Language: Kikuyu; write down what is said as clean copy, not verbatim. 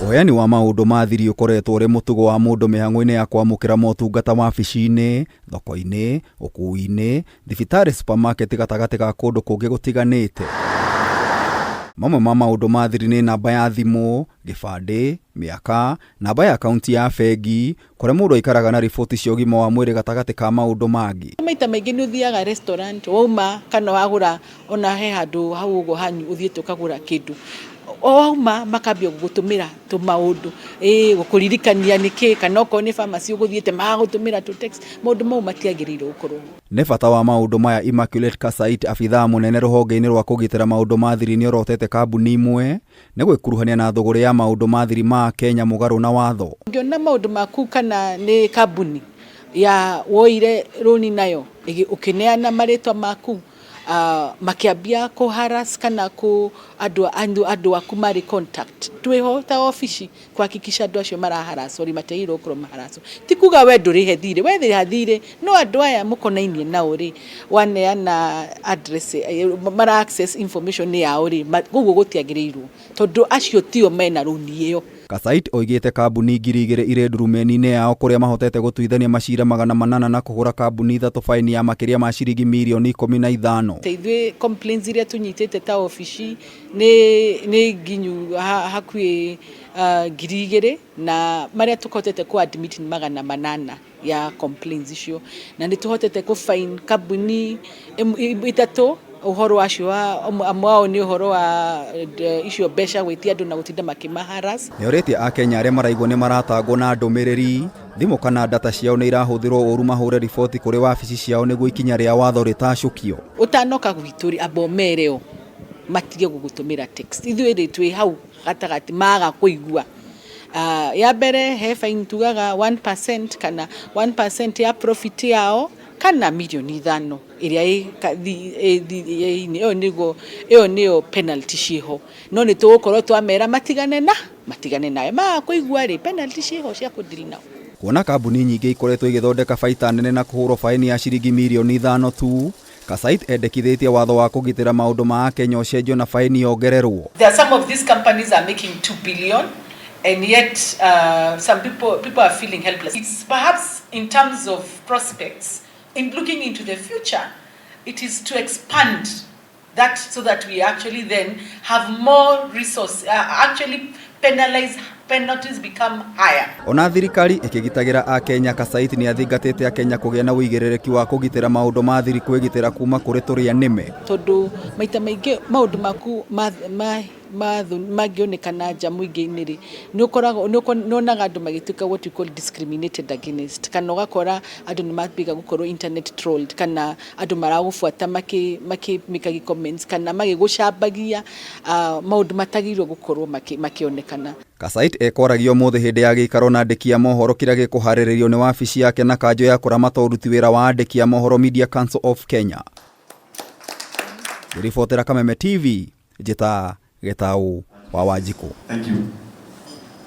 Ũheani wa maũndũ ma thiri ũkoretwo ũrĩ mũtugo wa mũndũ mĩhang'o-inĩ ya kwamũkĩra motungata wabici-inĩ, thoko-inĩ, ũkuui-inĩ, thibitarĩ, supermarket gatagatĩ ga kũndũ kũngĩ gũtiganĩte. Mamwe ma maũndũ ma thiri nĩ namba ya thimũ, gĩbandĩ, mĩaka, namba ya akaunti ya bengi, kũrĩa mũndũ aikaraga na riboti cia ũgima wa mwĩrĩ gatagatĩ ka maũndũ mangĩ. Maita maingĩ nĩ ũthiaga restaurant wauma kana wagũra ona he handũ hau ũguo hanyu ũthiĩte ũkagũra kĩndũ, o wauma makambia gũgũtũmĩra tũmaũndũ, ĩĩ gũkũririkania nĩkĩ, kana okorwo nĩ pharmacy ũgũthiĩte magagũtũmĩra tũ text, maũndũ mau matiagĩrĩirwo gũkorwo ho. Nĩ bata wa maũndũ maya Immaculate Kassait abithaa mũnene rũhonge-inĩ rwa kũgitĩra maũndũ ma thiri nĩorotete kambuni imwe nĩ gwĩkuruhania na thũgũrĩ ya maũndũ ma thiri ma Akenya mũgarũ na watho. Ũngĩona maũndũ maku kana nĩ kambuni ya woire rũni nayo ũkĩneana marĩtwa maku makĩambia kũ harass kana kũ andũ andũ aku marĩ contact twĩho ta obici kuhakikisha andũ acio maraharacwo rĩ matiagĩrĩirwo gũkorwo maharacwo. Ti kuga we ndũrĩhe thirĩ, we rĩha thirĩ no andũ aya mũkonainie nao rĩ waneana address mara access information yao rĩ ũguo gũtiagĩrĩirwo tondũ acio tio mena rũni ĩyo. Kassait oigĩte kambuni 2000 irĩ ndurumeni-inĩ yao kũrĩa mahotete gũtuithania macira 800 na kũhũra kambuni ithatũ faini ya makĩria ma ciringi mirioni 15. Ithuĩ complaints iria tũnyitĩte ta obici nĩ nginyu hakuhĩ 2000 na marĩa tũhotete kũ admit nĩ 800 ya complaints icio, na nĩ tũhotete kũ fine kambuni ithatũ ũhoro wacio wa amwe ao nĩ ũhoro wa icio mbeca gwĩtia andũ na gũtinda makĩma harass. Nĩorĩtie Akenya arĩa maraigua nĩ maratangwo na ndũmĩrĩri, thimũ kana data ciao nĩ irahũthĩrwo ũru mahũre riboti kũrĩ wabici ciao nĩguo ikinya rĩa watho rĩtacũkio. Ũtanoka gwitũ rĩ, amba ũmere o matige gũgũtũmĩra text. Ithuĩ rĩ twĩ hau gatagatĩ maga kũigua. Ya mbere he fine tugaga 1% kana 1% ya profit yao kana mirioni 5 ĩrĩa ĩ ĩyo nĩguo ĩyo nĩyo penalty ciĩho. No nĩ tũgũkorwo twamera matigane na matigane nayo. Maga kũigua rĩ, penalty ciĩho cia kũ deal nao. Kuona kambuni nyingĩ ikoretwo igĩthondeka baita nene na kũhũrwo faini ya ciringi mirioni 5 tu, Kassait endekithĩtie watho wa kũgitĩra maũndũ ma Akenya ũcenjio na faini yongererwo. There are some of these companies are making 2 billion and yet some people are feeling helpless. It's perhaps in terms of prospects, in looking into the future, it is to expand that so that we actually then have more resource, actually penalize, penalties become higher. Ona thirikari ĩkĩgitagĩra Akenya, Kassait nĩ athingatĩte Akenya kũgĩa na ũigĩrĩrĩki wa kũgitĩra maũndũ ma thiri kwĩgitĩra kuma kũrĩ tũrĩa nĩme. Tondũ maita maingĩ maũndũ maku mangĩonekana nja mũingĩ-inĩ rĩ, nĩ ũkoragwo nĩ wonaga andũ magĩtuĩka what we call discriminated against, kana ũgakora andũ nĩ mambiga gũkorwo internet trolled, kana andũ maragũbuata makĩ comments kana magĩgũcambagia maũndũ matagĩrĩirwo gũkorwo makĩonekana. Kassait ekwaragia ũmũthĩ hĩndĩ ya gĩikaro na andĩki a mohoro kĩrĩa gĩkũharĩrĩrio nĩ wabici yake na kanjũ ya kũramata ũruti wĩra wa andĩki a mohoro Media Council of Kenya. Ngĩribotera Kameme TV, njĩta Gĩtaũ wa Wanjikũ. Thank you.